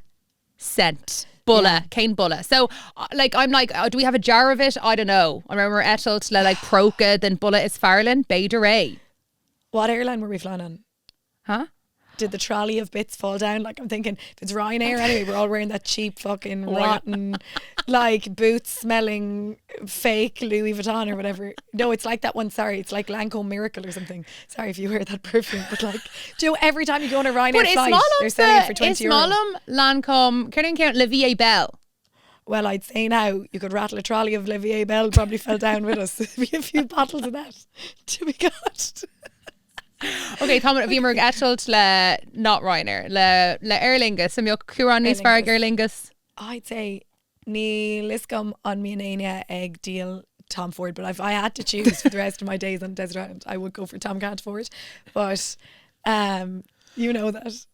scent. Boladh, cén boladh. So, uh, like, I'm like, oh, do we have a jar of it? I don't know. I remember eitilt le like próca den boladh is fearr linn, b'fhéidir é. What airline were we flying on? Huh? Did the trolley of bits fall down? Like I'm thinking, if it's Ryanair anyway, we're all wearing that cheap fucking rotten, like boots smelling fake Louis Vuitton or whatever. No, it's like that one. Sorry, it's like Lancome Miracle or something. Sorry if you wear that perfume, but like, do you know, every time you go on a Ryanair But is flight, they're selling it for is 20 euro. maith liom Lancome, cén ceann, La Vie est Belle. Well, I'd say now you could rattle a trolley of La Vie est Belle probably fell down with us. There'd be a few bottles of that to be got. Ok, tá bhíomar ag eitilt le not Ryanair, le le Aer Lingus, an mbeadh cumhrán níos fearr ag Aer Lingus? I'd say níl fhios agam an mbíonn éinne ag díol Tom Ford, but if I had to choose for the rest of my days on desert island, I would go for Tom Can't Afford. But um, you know that.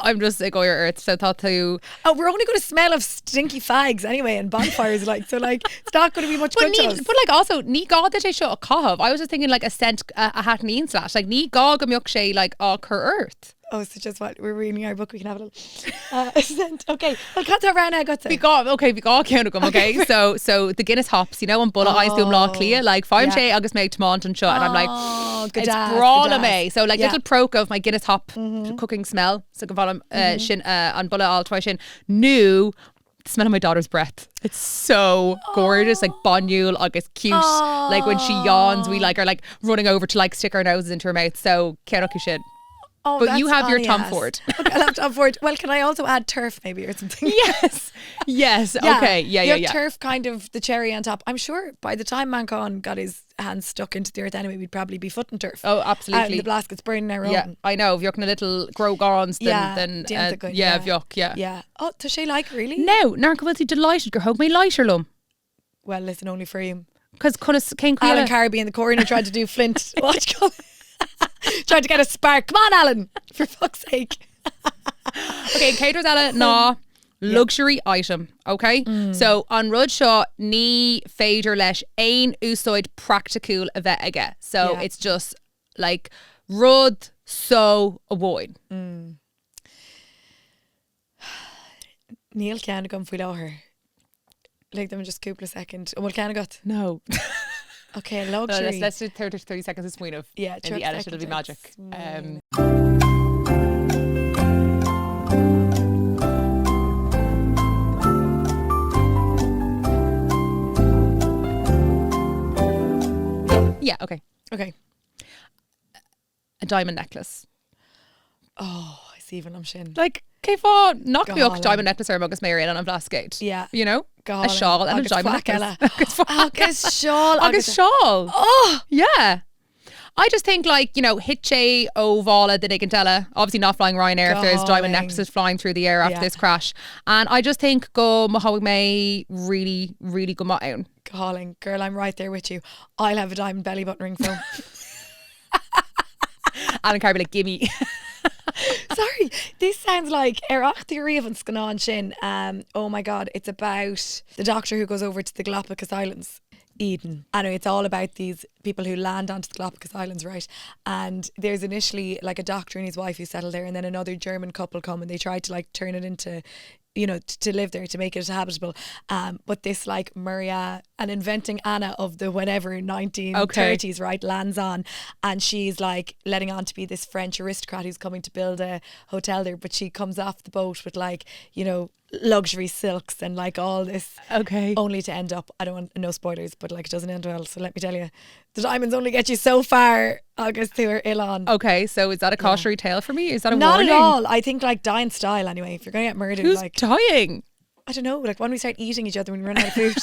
I'm just ag gáire ort, so tá tú. Oh, we're only going to smell of stinky fags anyway and bonfires like, so like, it's not going to be much But good to ní, us. but like also ní gá duit é seo a chaitheamh. I was just thinking like a scent a, a thaitníonn leat. Like ní gá go mbeadh sé like á cur ort. Oh, so just what we're reading our book, we can have a little uh, scent. Okay, well, cad tá roghnaithe agat? Bhí dhá, okay, bhí dhá ceann agam, okay? So, so the Guinness hops, you know, an boladh a fhaigheann tú i mBleá Cliath, like, faighim Yeah. sé agus mé ag tiomáint anseo and I'm like, Oh, go it's deas, go breá liom deas. é. So like Yeah. Mm-hmm. little próca of my Guinness hop cooking smell, so go maith liom uh, sin uh, an boladh a fháil uaidh sin. Nó the smell of my daughter's breath. It's so gorgeous, like báúil agus cute. Like when she yawns, we like are like running over to like stick our noses into her mouth. So ceann acu sin. Oh, But you that's have your Tom funny-ass. Ford. Okay, I'll have Tom Ford. Well, can I also add turf maybe or something? Yes. Yes. Yeah. Okay. Yeah. You Yeah. have Yeah. Turf kind of the cherry on top. I'm sure by the time Manchán got his hands stuck into the earth anyway, we'd probably be footing turf. Oh, Out in absolutely. the Blaskets burning our Yeah, own. I know. Bheadh na little Grogans then, Yeah, then déanta uh, againn, yeah, yeah. bheadh, yeah. Yeah. Oh, tá sé like really? No, nar go bhfuil tú delighted gur thóg mé lighter liom. Well, listen, only for you. Cos conas cén Alan chaoi Carby in the corner tried to do Flint. Watch, tried to get a spark. Come on, Alan, for fuck's sake. Okay, chéad rud eile ná luxury item, okay? Mm. So an rud seo ní féidir leis aon úsáid praiticiúil a bheith aige. So Yeah. it's just like rud só amháin. Níl ceann agam faoi láthair. Lig dom just cúpla second. An bhfuil ceann agat? No. Okay, No, luxury. let's, let's do 30, 30 seconds of smaoineamh. Yeah, In the 30 edit, it'll be seconds magic. of Um, yeah, okay. Okay. A diamond necklace. Oh, is aoibhinn liom sin. Like, cén fáth nach Go mbeadh hálainn. diamond necklace orm agus mé ar Oileán an Bhlascaoid. Yeah. You know? Go A hálainn. shawl and a Agus diamond faic necklace. eile. Agus faic Agus seál. Agus shawl. Oh! Yeah. I just think like, you know, thit sé ó mhála duine éigin eile, obviously not flying Ryanair if there's diamond Go hálainn. necklaces flying through the air after Yeah. this crash. And I just think go mothóidh mé really, really go maith ann. Go hálainn. Girl, I'm right there with you. I'll have a diamond belly button ring phone. Alan Carr be like, gimme. Sorry, this sounds like ar chonaic tú riamh an scannán sin. Um, oh my God, it's about the doctor who goes over to the Galapagos Islands. Eden. Anyway, it's all about these people who land onto the Galapagos Islands, right? And there's initially like a doctor and his wife who settle there, and then another German couple come and they try to like turn it into, you know, to live there, to make it habitable. Um, but this like Maria and inventing Anna of the whenever 1930s, right, lands on, and she's like letting on to be this French aristocrat who's coming to build a hotel there, but she comes off the boat with like, you know, luxury silks and like all this. Okay. Only to end up, I don't want no spoilers, but like it doesn't end well. So let me tell you, the diamonds only get you so far, agus tú ar oileán. Okay, so is that a cautionary tale for me? Is that a Not warning? at all. I think like die in style anyway. If you're gonna get murdered, Who's like dying? I don't know, like when we start eating each other when we run out of food.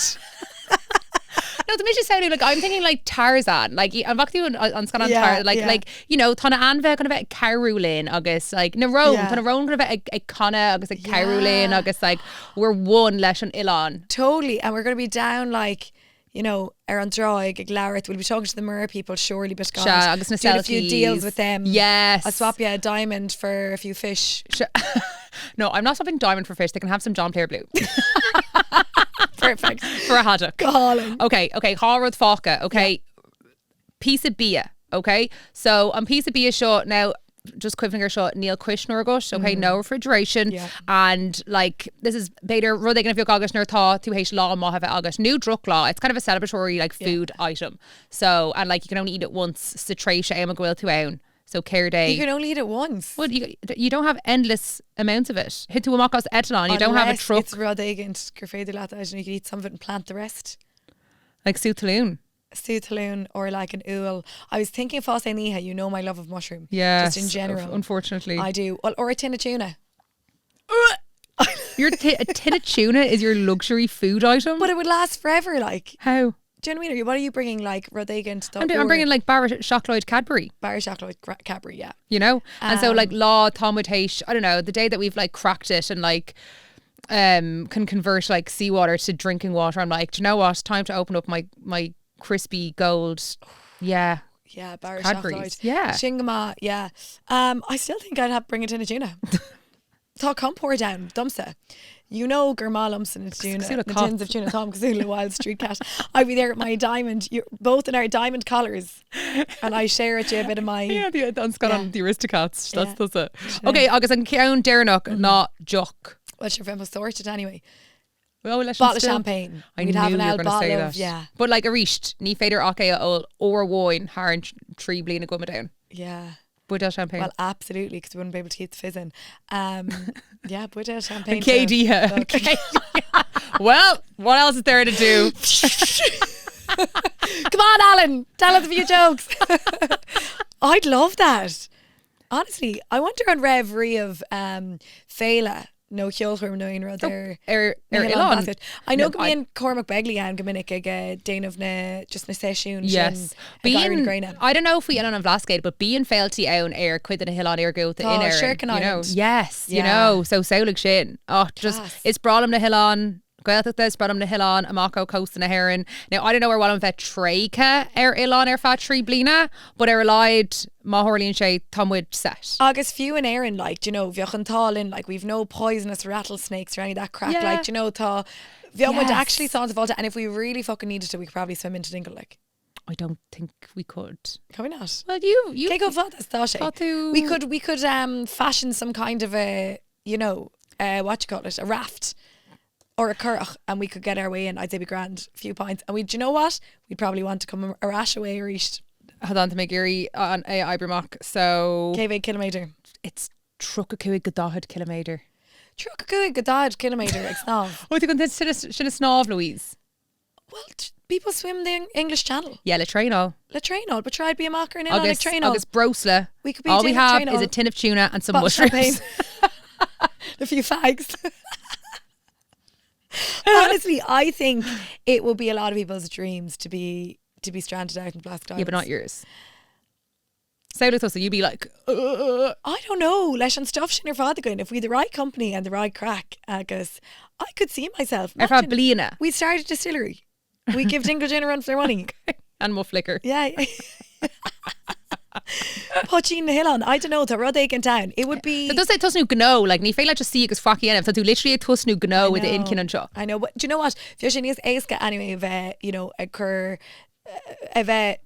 No, the mission sounding like I'm thinking like Tarzan, like an bhfaca tú an an scannán Yeah, Tarzan, like yeah. like you know tá na ainmhithe chun a bheith ag cabhrú linn agus like na róin Yeah. tá na róin chun a bheith ag ag canadh agus ag cabhrú linn Yeah. agus like we're one leis an oileán. Totally. And we're gonna be down like, you know, ar an dtráigh ag labhairt. We'll be talking to the Mer people surely, but God, Sea, agus na doing a few deals selkies. with them. Yes. I'll swap you a diamond for a few fish. No, I'm not swapping diamond for fish. They can have some John Player Blue. Perfect. For a haddock. Go hálainn. Okay, okay, dhá rud fágtha, okay. Píosa bia, okay? So an píosa bia seo now just cuimhnigh air seo níl cuisneoir agat, okay, no refrigeration Mm. Yeah. and like this is b'fhéidir rud éigin a bheadh agat nuair atá tú théis lá maith a bheith agat nó drochlá it's kind of a celebratory like food item so and like you can only eat it once sa tréimhse ama go bhfuil tú ann so céard é You can only eat it once. Well, you, you don't have endless amounts of it. Thit tú amach as eitleán, you don't have a Unless truck. It's rud éigin gur féidir leat and you can eat some of it and plant the rest. Like sú talún. Sú talún or like an úll. I was thinking of fás in oíche, you know my love of mushroom. Yes. Just in general. Unfortunately. I do. Well, or a tin of tuna. Your a tin of tuna is your luxury food item? But it would last forever, like. How? Do you know what I mean? Are you, what are you bringing like rud éigin I'm, I'm bringing like barra seacláid Cadbury. Barra seacláid Cadbury, yeah. You know? And so like lá tá muid théis, I don't know, the day that we've like cracked it and like um can convert like seawater to drinking water, I'm like, do you know what? Time to open up my my crispy gold. Yeah. Yeah, barra Cadbury's. seacláid. Yeah. Sin go maith, yeah. Um, I still think I'd have bring a tin of tuna. Tá compord ann domsa. You know gur maith liomsa na tuna, Cosúil le na cat. tins of tuna. Táim cosúil le wild street cat. I'd be there with my diamond, you're both in our diamond collars, and I share with you a bit of my. Yeah, the, an scannán Yeah. The Aristocats. That's Yeah. that's it. Okay, agus an ceann deireanach ná deoch. Well, sure, bheith sorted anyway. Well, leis an Bottle of still. champagne. I We'd knew have you an were old going to say bottle that. of yeah, But like arís, ní féidir ach é a ól uair amháin thar an 3 bliana go down. yeah. Buidéal champagne. Well, absolutely, because we wouldn't be able to keep the fizz in. Um, yeah, buidéal champagne. KD. Okay. well, what else is there to do? Come on, Alan, tell us a few jokes. I'd love that. Honestly, I wonder an raibh riamh um, féile nó ceolchoirm nó aon rud ar Ar na ar hOileáin oileán. Blascaod. I know No, go I- mbíonn Cormac Begley ann go minic ag eh, déanamh na just na seisiúin sin Yes. ag éirí na Bíonn, gréine. I don't know faoi Oileán an Bhlascaoid, but bíonn féiltí ann ar cuid de na hoileáin iargúlta Tá, in Éirinn. Sherkin you know. Island. Yes, you Yeah. know, so samhlaigh sin. Oh, just Class. is breá liom na hoileáin Gaeltachta, is breá liom na hoileáin amach ó cósta na hÉireann. Now, I don't know ar mhaith liom bheith tréigthe ar oileán ar feadh 3 bliana, but ar a laghad má tharlaíonn sé tá muid set. Agus fiú in Éirinn, like, do you know, bheadh an t-ádh linn, like, we've no poisonous rattlesnakes or any of that crap, Yeah. like, do you know, tá, bheadh muid Yes. actually sábháilte, and if we really fucking needed to, we could probably swim into Dingle, like. I don't think we could. Can we not? Well, you, you Cé chomh fada is tá sé? Tá tú- We could, we could um, fashion some kind of a, you know, uh, what you call it, a raft or a currach, and we could get our way in. I'd say be grand, a few pints. And we, do you know what? We'd probably want to come ar ais away arís. Hold on to make iarraidh an é a oibriú amach. So Cé mhéad ciliméadar? it's 35 go 40 ciliméadar. 35 go 40 ciliméadar ag snámh. Oh, tú sin sin a snámh, Louise. Well, people swim the English Channel. Yeah, le traenáil. Le traenáil, but try be amach ar an oileán ag Agus, traenáil. agus breosla. We could be All we doing have traenáil. is a tin of tuna and some Bottle of mushrooms. champagne. A few fags. Honestly, I think it will be a lot of people's dreams to be to be stranded out in Blasket Yeah, but not Islands. yours. Samhlaigh tusa, you'd be like, "Ugh." I don't know, leis an stuff sin ar fad againn, if we had the right company and the right craic, agus I could see myself. Ar feadh Imagine bliana. We started a distillery. We give Dingle Gin a run for their money. And mo flicker. Yeah. Poitín na n-oileán. I don't know, tá rud éigin ann. It would be Tá tusa ag tosnú gnó, like, ní féidir leat just suí agus faic a dhéanamh, tá tú literally ag tosnú gnó i d'intinn anseo. I know, but do you know what? Bheadh sé níos éasca anyway a bheith, you know, ag cur, a bheith,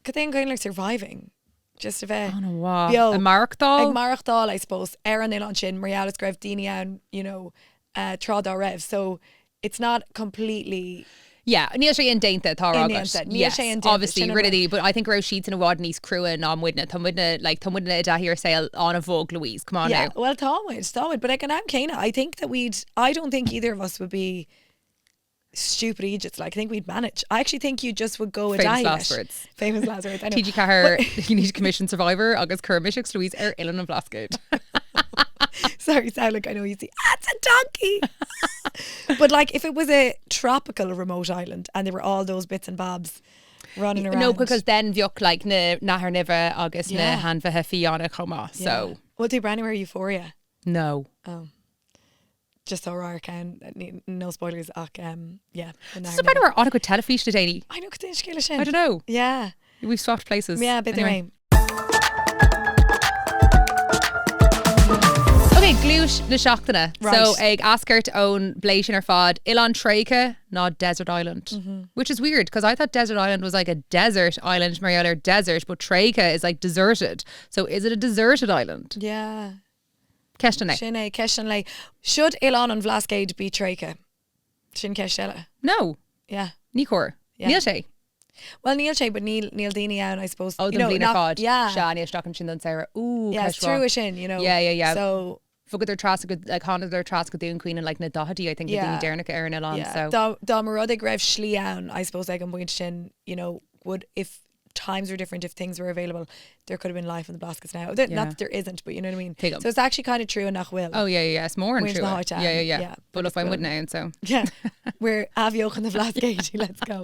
cad é an Gaeilge like surviving? Just a bheith An-mhaith. beo. Ag maireachtáil? Ag maireachtáil, I suppose, ar an oileán sin, mar gheall is go raibh daoine ann, you know, uh, tráth dá raibh. So it's not completely Yeah, níl sé indéanta tá Indéanta. agat. Níl Yes, sé indéanta, obviously, sin an rinne rud. daoine, but I think go raibh siadsan i bhfad níos crua ná muidne. Tá muidne, like, tá muidne i dtaithí ar saol an-bhog, Louise, come on Yeah, now. well, tá muid, tá muid, but ag an am céanna, I think that we'd, I don't think either of us would be stupid idiots. Like, I think we'd manage. I actually think you just would go a Famous daithí last leis. words. Famous last words. I know. TG Ceathair, you need to commission Survivor agus cuir mise agus Louise ar Oileán an Bhlascaoid. Sorry, sound like I know you see, that's a donkey. But like if it was a tropical remote island and there were all those bits and bobs running around. No, because then bheadh like na nathair nimhe agus na Yeah. hainmhithe fiáine chomh maith. Yeah. So Well, do Brandy wear Euphoria? no. Oh. Just so radharc ann, no spoilers ach um, yeah. the This nathair is about nimhe. our adequate telefís today. I know cad é an scéal sin. I don't know. Yeah. We've swapped places. Yeah, bit Anyway. anyway. Okay, gluais na seachtaine. Right. So ag eascairt ón bplé sin ar fad, Oileán Tréigthe ná Desert Island, mm Mm-hmm. which is weird because I thought Desert Island was like a desert island, mar gheall ar desert, but Tréigthe is like deserted. So is it a deserted island? Yeah. Ceist an lae. Sin é, ceist an lae. Should Oileán an Bhlascaoid be tréigthe? Sin ceist eile. No, Yeah. ní chóir. Yeah. Níl sé. Well, níl sé, but níl, níl daoine ann, I suppose. Oh, You don know, bhliain ar not- fad. Yeah. Sea, níl isteach ansin don samhradh. Ooh, Yeah, it's ceist mhaith. true sin, you know. Yeah, yeah, yeah. So, Bhogadar trasna go, like, thánadar trasna go Dún Chaoin in like na daichidí, I think, na Yeah. daoine deireanacha ar an oileán, yeah. so. Dá, dá mba rud é go raibh slí ann, I suppose, ag an bpointe sin, you know, would, if times were different, if things were available, there could have been life in the Blaskets now. There, Yeah. Not that there isn't, but you know what I mean? Tuigim. So it's actually kind of true and nach bhfuil. Oh yeah, yeah, yeah. It's more Where's true. the heart Yeah, yeah, yeah. Yeah, But look, I'm but with now, so. Yeah. We're athbheochan na Bhlascaoid, let's go.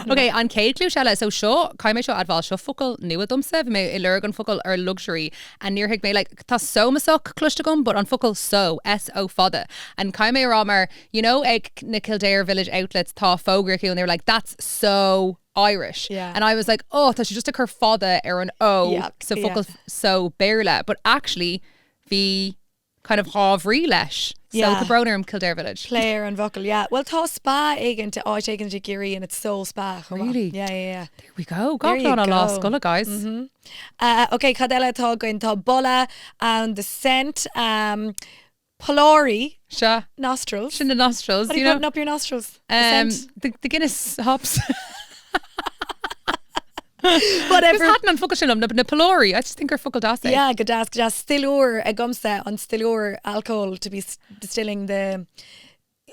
Ok, an chéad chluais eile, so seo, caithfidh mé seo a admháil, seo focal nua domsa, bhí mé ag lorg an focal ar luxury and níor thuig mé, like, tá sómasach cloiste agam but an focal só, S-O fada, and caithfidh mé a rá mar, you know ag na Kildare Village outlets tá fógra acu and they were like, that's so Irish. Yeah. And I was like, oh, tá sé just ag cur fada ar an O Yeah, sa yeah. focal so Béarla, but actually bhí kind of dhá bhrí leis. So Yeah. tá brón orm Kildare Village. Plé ar an bhfocal, yeah. Well tá spa éigin, áit éigin i gCiarraí and it's so spa chomh maith. Really? Yeah, yeah, yeah. There we go. There Gach you lá ná lá go. scoile, guys. Uh, ok, cad eile atá againn? Tá boladh and the scent, um, polláirí, Sea. nostrils. Sin na nostrils, What are you you know. putting up your nostrils? The Um, scent? the, the Guinness hops. Whatever. Just thaitin an focal sin liom, na, na polláirí. I just think gur focal deas é. Yeah, go deas, go deas. Stileoir agamsa, an stileoir alcohol to be distilling the...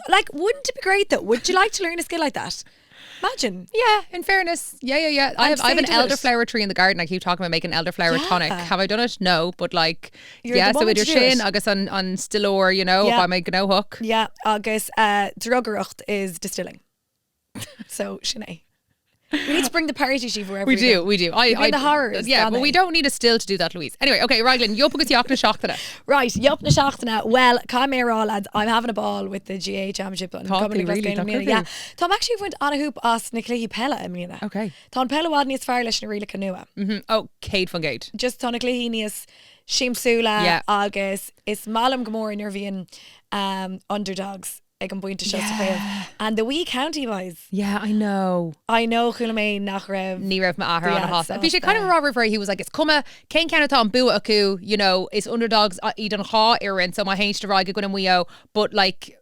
Like, wouldn't it be great though? Would you like to learn a skill like that? Imagine. Yeah, in fairness. Yeah, yeah, yeah. I And have, I have an say do it. elderflower tree in the garden. I keep talking about making elderflower Yeah. tonic. Have I done it? No, but like, You're yeah, the so woman idir to do it. sin agus an, an stileoir, you know, Yeah. if I'm a gnóthach. Yeah, agus uh, drugaireacht is distilling. So, sin é. We need to bring the party sheet wherever We we do, go. we do. I, bring I, the horrors, Yeah, don't but we they? don't need a still to do that, Louise. Anyway, okay, Raglan, Yop agus Jock na seachtaine. Right, Yop na seachtaine. Well, caithfidh mé a rá, lads, I'm having a ball with the GAA Championship and Tá Cumann tú Lúthchleas really, Gael tá i mbliana. tú. Yeah. Táim actually ag baint an-shúp as na cluichí peile i mbliana. Okay. Tá an peil i bhfad níos fearr leis na rialacha nua. Mm-hmm. Oh, 100%. Just tá na cluichí níos siamsúla Yeah. agus is maith liom go mór nuair a bhíonn um, underdogs ag an bpointe seo sa chraobh. And the wee county boys. Yeah, I know. I know chuala mé nach raibh. Ní raibh m'athair Yeah, an-shásta. Bhí sé kind of rá roimh ré, he was like, is cuma cén ceann atá an bua acu, you know, is underdogs iad an dhá fhoireann, so má théann siad ar aghaidh i gcoinne Mhaigh Eo, but like,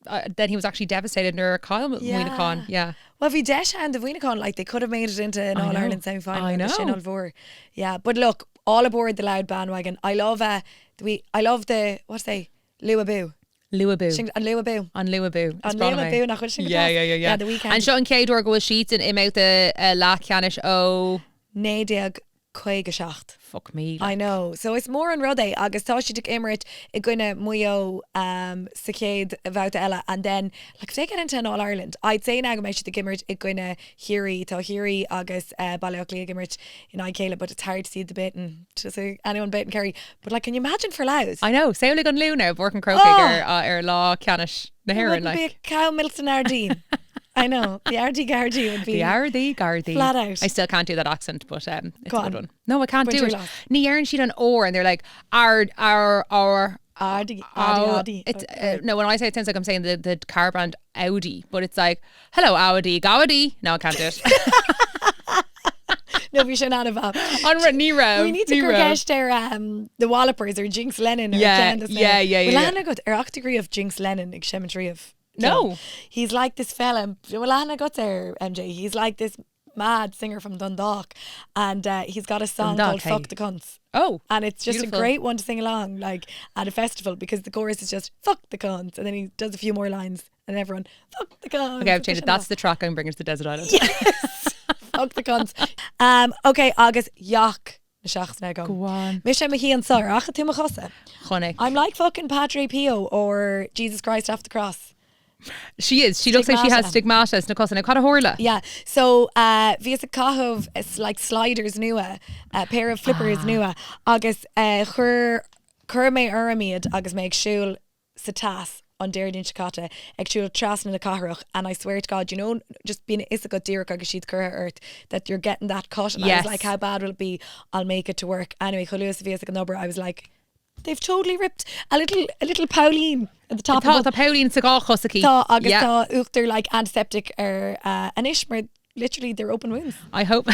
uh, then he was actually devastated nuair a chaill Muineachán. Yeah. Well, bhí deis ann do Mhuineachán, like they could have made it into an I All know. Ireland semi final. I know. Sin ollmhór. Yeah, but look, all aboard the Louth bandwagon. I love uh, we I love the what's they Luabu. Luabu. Sin an Luabu. An Luabu. An Luabu nach bhfuil sin go Yeah, deas? yeah, yeah, yeah. Yeah, the weekend. An seo an chéad uair go bhfuil siad i mbabhta uh, leathcheannais ó 1957. Fuck me. I know. So is mór an rud é agus tá siad ag imirt i gcoinne Maigh Eo um, sa chéad bhabhta eile and then like if they get into an All Ireland, I'd say now go mbeidh siad ag imirt i gcoinne Chiarraí, tá Chiarraí agus uh, Baile Átha Cliath ag imirt in aghaidh a chéile but it's hard to see the bit and to see anyone bit in Kerry. But like can you imagine for Louth? I know. Samhlaigh an Lú now, Páirc an Chrócaigh Oh! ar, uh, ar lá ceannais na It hÉireann. wouldn't be a Like. cow milked in Ardee. I know. The Ardee Gardee would be The Ardee Gardee. Flat out. I still can't do that accent, but um, it's Go a good on. one. No, I can't Bring do it. your laugh. Ní deireann siad an or and they're like, ard, our, our, Ardee, Au- Ardee, Ardee. It's, uh, no, when I say it, it sounds like I'm saying the, the car brand Audi, but it's like, hello, Audi, Gaudi. No, I can't do it. No, bhí sin an-mhaith. An ní raibh. We need to ní cur raibh. ceist ar um, the Wallopers or Jinx Lennon or Yeah, ceann de sna- yeah, yeah, Bhfuil yeah. aithne agat ar fhaca tú riamh Jinx Lennon ag seimint riamh? No. He's like this fella, bhfuil aithne agat air, MJ? He's like this mad singer from Dundalk and uh, he's got a song Dundalk, called hey. Fuck the Cunts. Oh, And it's just beautiful. a great one to sing along, like at a festival, because the chorus is just fuck the cunts. And then he does a few more lines and everyone, fuck the cunts. Okay, I've changed it. That's the track I'm bringing to the desert island. Yes. Fuck the cunts. Um, okay, agus jeaic na seachtaine agam. Go on. Mise i mo shuí anseo, ar fhaca tú mo chosa. Chonaic. I'm like fucking Padre Pio or Jesus Christ off the cross. She is. She looks like she has stigmata sna cosa. Now, cad a tharla. Yeah. So uh, bhíos ag caitheamh is like sliders nua, a pair of flippers ah. nua, agus uh, chuir chuir mé orm iad agus mé ag siúl sa teas an Déardaoin seo caite ag siúl trasna na cathrach and I swear to God, you know, just bíonn a fhios agat díreach agus siad curtha ort that you're getting that cut and I Yes. was like, how bad will it be? I'll make it to work. Anyway, chomh luath is a bhíos ag an obair, I was like, they've totally ripped a little, a little Pauline at the top Tá of tá Pauline sa dhá chos aici. Tá agus Yeah. tá uachtar like antiseptic ar uh, anois mar literally they're open wounds. I hope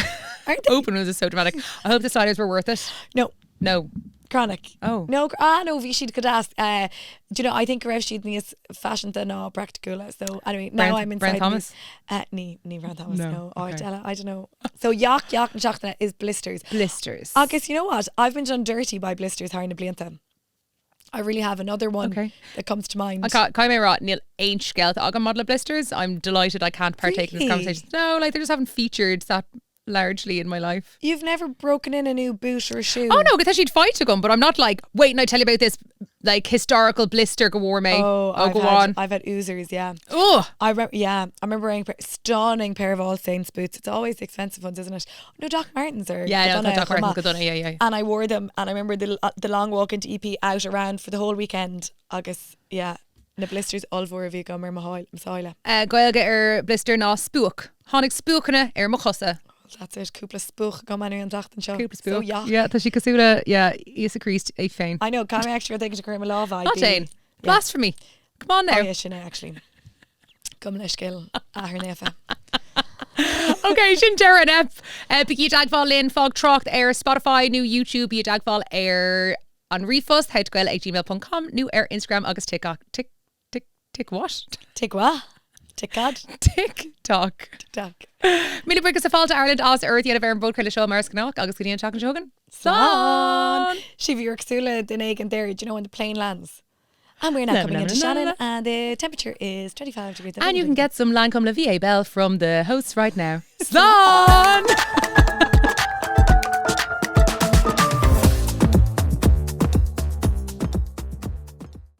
Aren't they? open wounds is so dramatic. I hope the sliders were worth it. No. No. Chronic. Oh. No, ah no, bhí siad go deas. Uh, do you know, I think go raibh siad níos faiseanta ná praiticiúla. So anyway, now Brown, I'm Brown inside Thomas? these. Uh, ní, ní Brown Thomas, No, no. Áit okay. eile, I don't know. So jeaic, jeaic na seachtaine is blisters. Blisters. Agus you know what? I've been done dirty by blisters thar na blianta. I really have another one Okay. that comes to mind. Caithfidh mé a rá, níl aon scéalta agam maidir le blisters. I'm delighted I can't partake in this Really? conversation. No, like they just haven't featured that largely in my life. You've never broken in a new boot or a shoe. Oh no, tá siad faighte agam, but I'm not like, wait, and I tell you about this Like historical blister go bhfuair mé. Oh, Oh, I've go had, on. I've had oozers, yeah. Oh! I remember, yeah, I remember wearing a pair, stunning pair of All Saints boots. It's always the expensive ones, isn't it? No, Doc Martens are. Yeah, no, go dona, Doc chomh Martens maith. go dona, yeah, yeah. And I wore them, and I remember the uh, the long walk into EP out around for the whole weekend. Agus, yeah, na blisters ollmhór a bhí agam ar mo sháil, mo sáile. Uh, Gaeilge ar blister ná spuaic. Tháinig spuaiceanna ar mo chosa. That's it, cúpla spuaic agam anyway an tseachtain seo. Cúpla So spuaic. yeah. Yeah, tá sí cosúil le, yeah, Íosa Críost é féin. I know, caithfidh mé actually rud éigin a chur i mo lámh, I'd Not be- Jane. Blasphemy. Come on Oh, now. yeah, sin é actually. Gabh mo leithscéal Athair Naofa. Ok, sin deireadh an ep. Uh, Bígí i dteagmháil linn fág trácht ar Spotify nó YouTube bí i dteagmháil ar an ríomhphost howtogael ag gmail.com nó ar Instagram agus TikTok. Tik, tik, tik what? Tik what? Tik cad? TikTok. TikTok. Míle buíochas le Fáilte Ireland as ucht a dhéanamh ar an bpodchraoladh seo mar is gnách agus go dtí an tseachtain seo chugainn. Slán! Sí bhí cosúil le duine éigin there, do you know when the plane lands? And we're now No, coming no, into no, no, Shannon no. and the temperature is 25 degrees. And you can get some Lancome La Vie Belle from the hosts right now. Slán!